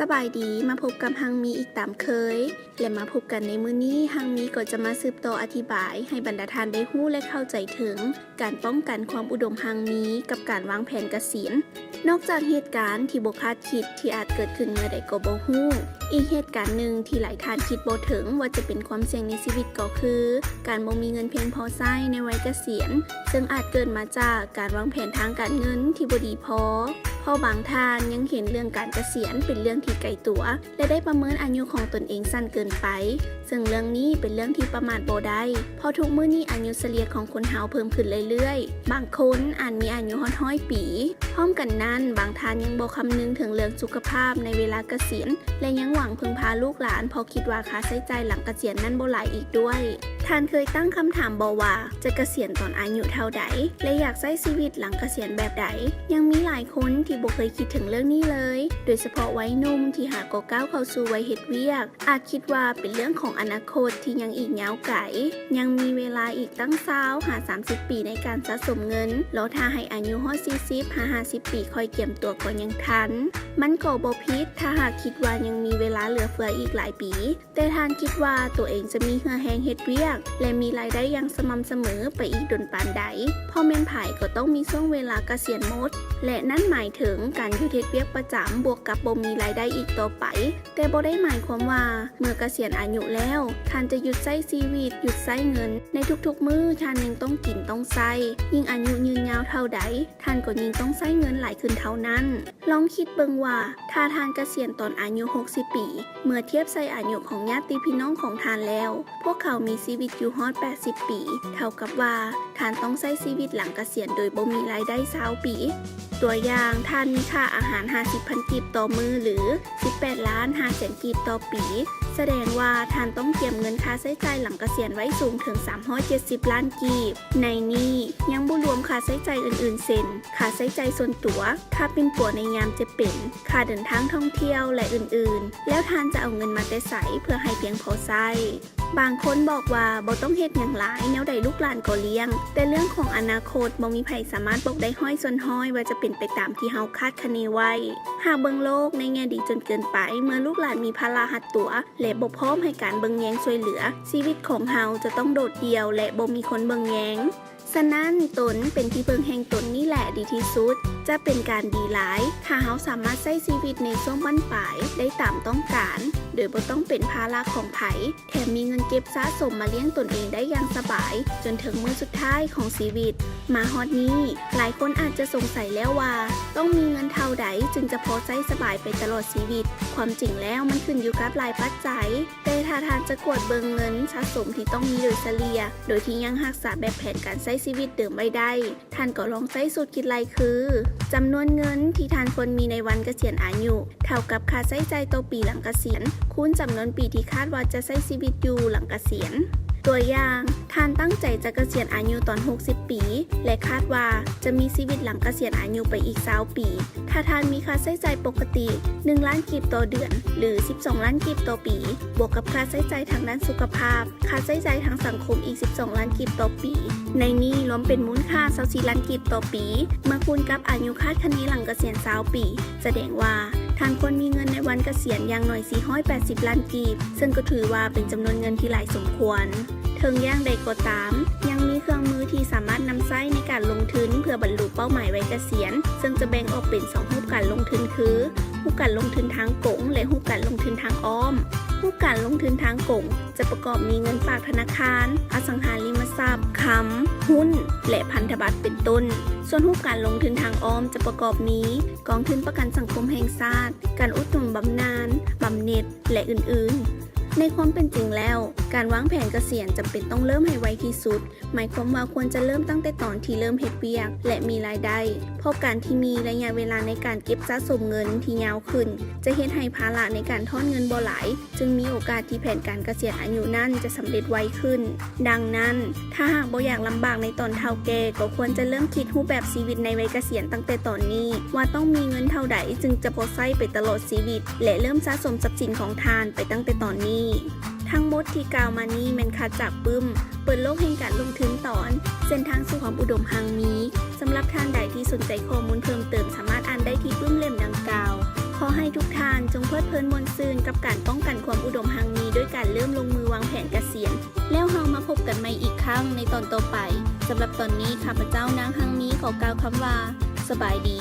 ສະບາຍດີ, ມາພົບກັບຮັງມີອີກຕາມເຄີຍ ແລະ ມາພົບກັນໃນມື້ນີ້, ຮັງມີກໍຈະມາສືບຕໍ່ອະທິບາຍໃຫ້ບັນດາທ່ານໄດ້ຮູ້ ແລະ ເຂົ້າໃຈເຖິງການປ້ອງກັນຄວາມອຸດົມຮັ່ງມີກັບການວາງແຜນກະສຽນ. ນອກຈາກເຫດການທີ່ບໍ່ຄາດຄິດທີ່ອາດເກີດຂຶ້ນເມື່ອໃດກໍບໍ່ຮູ້, ອີກເຫດການໜຶ່ງທີ່ຫຼາຍທ່ານຄິດບໍ່ເຖິງວ່າຈະເປັນຄວາມສ່ຽງໃນຊີວິດກໍຄື ການບໍ່ມີເງິນພຽງພໍໃຊ້ໃນໄວກະສຽນ, ເຊິ່ງອາດເກີດມາຈາກການວາງແຜນທາງການເງິນທີ່ບໍ່ດີພໍ, ເພາະບາງທ່ານຍັງເຫັນເລື່ອງການກະສຽນເປັນເລື່ອງທີ່ໄກຕົວ ແລະ ໄດ້ປະເມີນອາຍຸຂອງຕົນເອງສັ້ນເກີນໄປ, ເຊິ່ງເລື່ອງນີ້ເປັນເລື່ອງທີ່ປະໝາດບໍ່ໄດ້, ເພາະທຸກມື້ນີ້ອາຍຸສະເລ່ຍຂອງຄົນເຮົາເພີ່ມຂຶ້ນເລື້ອຍໆ, ບາງຄົນອາດມີອາຍຸຮອດຮ້ອຍປີ. ພ້ອມກັນນັ້ນ, ບາງທ່ານຍັງບໍ່ຄຳນຶງເຖິງເລື່ອງສຸຂະພາບໃນເວລາກະສຽນ ແລະ ຍັງຫວັງເພິ່ງພາລູກຫຼານ ເພາະຄິດວ່າຄ່າໃຊ້ຈ່າຍຫຼັງກະສຽນນັ້ນບໍ່ຫຼາຍອີກດ້ວຍ. ທ່ານເຄີຍຕັ້ງຄຳຖາມບໍ່ວ່າ ຈະກະສຽນຕອນອາຍຸເທົ່າໃດ ແລະ ຢາກໃຊ້ຊີວິດຫຼັງກະສຽນແບບໃດ? ຍັງມີຫຼາຍຄົນທີ່ບໍ່ເຄີຍຄິດເຖິງເລື່ອງນີ້ເລີຍ, ໂດຍສະເພາະໄວໜຸ່ມທີ່ຫາກໍກ້າວເຂົ້າສູ່ໄວເຮັດວຽກ, ອາດຄິດວ່າເປັນເລື່ອງຂອງອະນາຄົດທີ່ຍັງອີກຍາວໄກ, ຍັງມີເວລາອີກຕັ້ງຊາວຫາສາມສິບປີໃນການສະສົມເງິນ, ລໍຖ້າໃຫ້ອາຍຸຮອດສີ່ສິບຫາຫ້າສິບປີຄ່ອຍກຽມຕົວກໍຍັງທັນ. ມັນກໍບໍ່ຜິດ ຖ້າຫາກຄິດວ່າຍັງມີເວລາເຫຼືອເຟືອອີກຫຼາຍປີ, ແຕ່ທ່ານຄິດວ່າຕົວເອງຈະມີເຫື່ອແຮງເຮັດວຽກ ແລະ ມີລາຍໄດ້ຢ່າງສະໝ່ຳສະເໝີໄປອີກດົນປານໃດ? ເພາະແມ່ນໃຜກໍຕ້ອງມີຊ່ວງເວລາກະສຽນໝົດ, ແລະ ນັ້ນໝາຍເຖິງການຢຸດເຮັດວຽກປະຈຳ ບວກກັບບໍ່ມີລາຍໄດ້ອີກຕໍ່ໄປ. ແຕ່ບໍ່ໄດ້ໝາຍຄວາມວ່າເມື່ອກະສຽນອາຍຸແລ້ວ, ທ່ານຈະຢຸດໃຊ້ຊີວິດ, ຢຸດໃຊ້ເງິນ. ໃນທຸກໆມື້ທ່ານຍັງຕ້ອງກິນ, ຕ້ອງໃຊ້. ຍິ່ງອາຍຸຍືນຍາວເທົ່າໃດ, ທ່ານກໍຍິ່ງຕ້ອງໃຊ້ເງິນຫຼາຍຂຶ້ນເທົ່ານັ້ນ. ລອງຄິດເບິ່ງວ່າ ຖ້າທ່ານກະສຽນຕອນອາຍຸຫົກສິບປີ, ເມື່ອທຽບໃສ່ອາຍຸຂອງຍາດຕິພີ່ນ້ອງຂອງທ່ານແລ້ວ, ພວກເຂົາມີຊີວິດຢູ່ຮອດແປດສິບປີ, ເທົ່າກັບວ່າທ່ານຕ້ອງໃຊ້ຊີວິດຫຼັງກະສຽນໂດຍບໍ່ມີລາຍໄດ້ຊາວປີ. ຕົວຢ່າງ, ທ່ານມີຄ່າອາຫານຫ້າສິບພັນກີບຕໍ່ມື້ ຫຼື ສິບແປດລ້ານຫ້າແສນກີບຕໍ່ປີ, ສະແດງວ່າທ່ານຕ້ອງກຽມເງິນຄ່າໃຊ້ຈ່າຍຫຼັງກະສຽນໄວ້ສູງເຖິງສາມຮ້ອຍເຈັດສິບລ້ານກີບ. ໃນນີ້ຍັງບໍ່ລວມຄ່າໃຊ້ຈ່າຍອື່ນໆ ເຊັ່ນ ຄ່າໃຊ້ຈ່າຍສ່ວນຕົວ, ຄ່າປິ່ນປົວໃນຍາມເຈັບເປັນ, ຄ່າເດີນທາງທ່ອງທ່ຽວ ແລະ ອື່ນໆ. ແລ້ວທ່ານຈະເອົາເງິນມາແຕ່ໃສເພື່ອໃຫ້ພຽງພໍໃຊ້? ບາງຄົນບອກວ່າບໍ່ຕ້ອງເຮັດຫຍັງຫຼາຍ, ແນວໃດລູກຫຼານກໍລ້ຽງ. ແຕ່ເລື່ອງຂອງອະນາຄົດບໍ່ມີໃຜສາມາດບອກໄດ້ຮ້ອຍສ່ວນຮ້ອຍວ່າຈະເປັນໄປຕາມທີ່ເຮົາຄາດຄະເນໄວ້. ຫາກເບິ່ງໂລກໃນແງ່ດີຈົນເກີນໄປ, ເມື່ອລູກຫຼານມີພາລະຮັດຕົວ ແລະ ບໍ່ພ້ອມໃຫ້ການເບິ່ງແຍງຊ່ວຍເຫຼືອ, ຊີວິດຂອງເຮົາຈະຕ້ອງໂດດດ່ຽວ ແລະ ບໍ່ມີຄົນເບິ່ງແຍງ. ສະນັ້ນ, ຕົນເປັນທີ່ເພິ່ງແຫ່ງຕົນນີ້ແຫຼະດີທີ່ສຸດ. ຈະເປັນການດີຫຼາຍ ຖ້າເຮົາສາມາດໃຊ້ຊີວິດໃນຊ່ວງບັ້ນປາຍໄດ້ຕາມຕ້ອງການ, ໂດຍບໍ່ຕ້ອງເປັນພາລະຂອງໃຜ, ແຖມມີເງິນເກັບສະສົມມາລ້ຽງຕົນເອງໄດ້ຢ່າງສະບາຍ ຈົນເຖິງມື້ສຸດທ້າຍຂອງຊີວິດ. ມາຮອດນີ້, ຫຼາຍຄົນອາດຈະສົງໄສແລ້ວວ່າ ຕ້ອງມີເງິນເທົ່າໃດຈຶ່ງຈະພໍໃຊ້ສະບາຍໄປຕະຫຼອດຊີວິດ? ຄວາມຈິງແລ້ວ, ມັນຂຶ້ນຢູ່ກັບຫຼາຍປັດໄຈ. ແຕ່ຖ້າທ່ານຈະກວດເບິ່ງເງິນສະສົມທີ່ຕ້ອງມີໂດຍສະເລ່ຍ, ໂດຍທີ່ຍັງຮັກສາແບບແຜນການໃຊ້ຊີວິດເດີມໄວ້ໄດ້, ທ່ານກໍລອງໃຊ້ສູດຄິດໄລ່ຄື ຈຳນວນເງິນທີ່ທ່ານຄວນມີໃນວັນກະສຽນອາຍຸ ເທົ່າກັບຄ່າໃຊ້ຈ່າຍຕໍ່ປີຫຼັງກະສຽນ ຄູນຈຳນວນປີທີ່ຄາດວ່າຈະໃຊ້ຊີວິດຢູ່ຫຼັງກະສຽນ. ຕົວຢ່າງ, ທ່ານຕັ້ງໃຈຈະກະສຽນອາຍຸຕອນຫົກສິບປີ ແລະ ຄາດວ່າຈະມີຊີວິດຫຼັງກະສຽນອາຍຸໄປອີກຊາວປີ. ຖ້າທ່ານມີຄ່າໃຊ້ຈ່າຍປົກກະຕິ ໜຶ່ງລ້ານກີບຕໍ່ເດືອນ ຫຼື ສິບສອງລ້ານກີບຕໍ່ປີ, ບວກກັບຄ່າໃຊ້ຈ່າຍທາງດ້ານສຸຂະພາບ, ຄ່າໃຊ້ຈ່າຍທາງສັງຄົມອີກສິບສອງລ້ານກີບຕໍ່ປີ, ໃນນີ້ລວມເປັນມູນຄ່າຊາວສີ່ລ້ານກີບຕໍ່ປີ, ມາຄູນກັບອາຍຸຄາດຄະເນຫຼັງກະສຽນຊາວປີ, ສະແດງວ່າທ່ານຄວນມີເງິນໃນວັນກະສຽນຢ່າງໜ້ອຍສີ່ຮ້ອຍແປດສິບລ້ານກີບ, ເຊິ່ງກໍຖືວ່າເປັນຈຳນວນເງິນທີ່ຫຼາຍສົມຄວນ. ເຖິງຢ່າງໃດກໍຕາມ, ຍັງມີເຄື່ອງມືທີ່ສາມາດນຳໃຊ້ໃນການລົງທຶນເພື່ອບັນລຸເປົ້າໝາຍໄວກະສຽນ, ເຊິ່ງຈະແບ່ງອອກເປັນສອງຮູບການລົງທຶນຄື ຮູບການລົງທຶນທາງກົງ ແລະ ຮູບການລົງທຶນທາງອ້ອມ. ຮູບການລົງທຶນທາງກົງຈະປະກອບມີເງິນຝາກທະນາຄານ, ອະສັງຫາລິມະຊັບ, ຄຳ, ຫຸ້ນ ແລະ ພັນທະບັດເປັນຕົ້ນ. ສ່ວນຮູບການລົງທຶນທາງອ້ອມຈະປະກອບມີ ກອງທຶນປະກັນສັງຄົມແຫ່ງຊາດ, ການອຸດໜູນບຳນານ, ບຳເໜັດ ແລະ ອື່ນໆ. ໃນຄວາມເປັນຈິງແລ້ວ, ການວາງແຜນກະສຽນຈຳເປັນຕ້ອງເລີ່ມໃຫ້ໄວທີ່ສຸດ, ໝາຍຄວາມວ່າຄວນຈະເລີ່ມຕັ້ງແຕ່ຕອນທີ່ເລີ່ມເຮັດວຽກ ແລະ ມີລາຍໄດ້, ເພາະການທີ່ມີໄລຍະເວລາໃນການເກັບສະສົມເງິນທີ່ຍາວຂຶ້ນ ຈະເຮັດໃຫ້ພາລະໃນການຖອນເງິນບໍ່ຫຼາຍ, ຈຶ່ງມີໂອກາດທີ່ແຜນການກະສຽນອາຍຸນັ້ນຈະສຳເລັດໄວຂຶ້ນ. ດັ່ງນັ້ນ, ຖ້າຫາກບໍ່ຢາກລຳບາກໃນຕອນເຖົ້າແກ່, ກໍຄວນຈະເລີ່ມຄິດຮູບແບບຊີວິດໃນໄວກະສຽນຕັ້ງແຕ່ຕອນນີ້, ວ່າຕ້ອງມີເງິນເທົ່າໃດຈຶ່ງຈະພໍໃຊ້ໄປຕະຫຼອດຊີວິດ ແລະ ເລີ່ມສະສົມຊັບສິນຂອງທ່ານໄປຕັ້ງແຕ່ຕອນນີ້. ທັງໝົດທີ່ກ່າວມານີ້ແມ່ນຄັດຈາກປຶ້ມ ເປີດໂລກແຫ່ງການລົງທຶນຕອນ ເສັ້ນທາງສູ່ຄວາມອຸດົມຮັ່ງມີ. ສຳລັບທ່ານໃດທີ່ສົນໃຈຂໍ້ມູນເພີ່ມເຕີມ, ສາມາດອ່ານໄດ້ທີ່ປຶ້ມເຫຼັ້ມດັ່ງກ່າວ. ຂໍໃຫ້ ທຸກທ່ານຈົ່ງເພີດເພີນມ່ວນຊື່ນກັບການປ້ອງກັນຄວາມອຸດົມຮັ່ງມີດ້ວຍການເລີ່ມລົງມືວາງແຜນກະສຽນ. ແລ້ວເຮົາມາພົບກັນໃໝ່ອີກຄັ້ງໃນຕອນຕໍ່ໄປ. ສຳລັບຕອນນີ້ ຂ້າພະເຈົ້າ ນາງຮັ່ງມີ ຂໍກ່າວຄຳວ່າ ສະບາຍດີ.